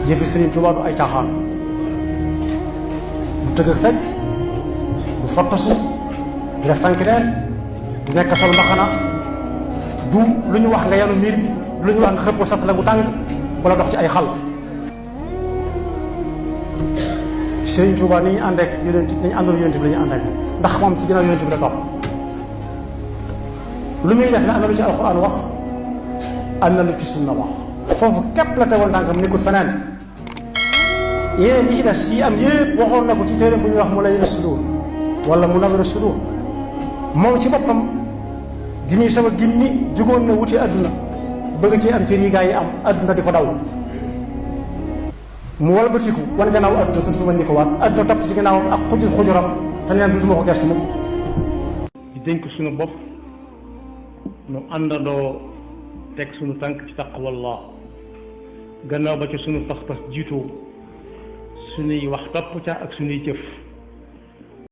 yëfi Sëriñ Tuubaa du ay caaxaan du tëgg ak fecc du fottasu du def tànk neen du nekk sol mbaxana du lu ñu wax nga yanu miir bi du lu ñu wax nga xëppoo satala bu tàng wala dox ci ay xal. Sëriñ Tuubaa ni ñu ànd ak yonent ni ñu àndoon yonent bi la ñu ànd ak ndax moom ci ginnaaw yonent bi la topp lu muy def ne am na lu ci alxuraan wax am na lu ci sunna wax foofu képp la tegoon tànkam nekkul feneen. yeneen yi ci des yi am yëpp waxoon na ko ci téere bu ñuy wax mu lay sudur wala mu nawir sudur moom ci boppam di muy sama gimmi jugoon na wuti adduna bëgg ci am cër yi gaa yi am adduna di ko daw mu walbatiku wan gannaaw adduna su suma ni ko waat adduna topp si gannaawam ak xujuram te neen dutuma ko gestu moom di dénk suñu bopp nu àndandoo teg suñu tànk ci taqwallah gannaaw ba ci suñu pas-pas jiitoo suñuy wax topp ca ak suñuy jëf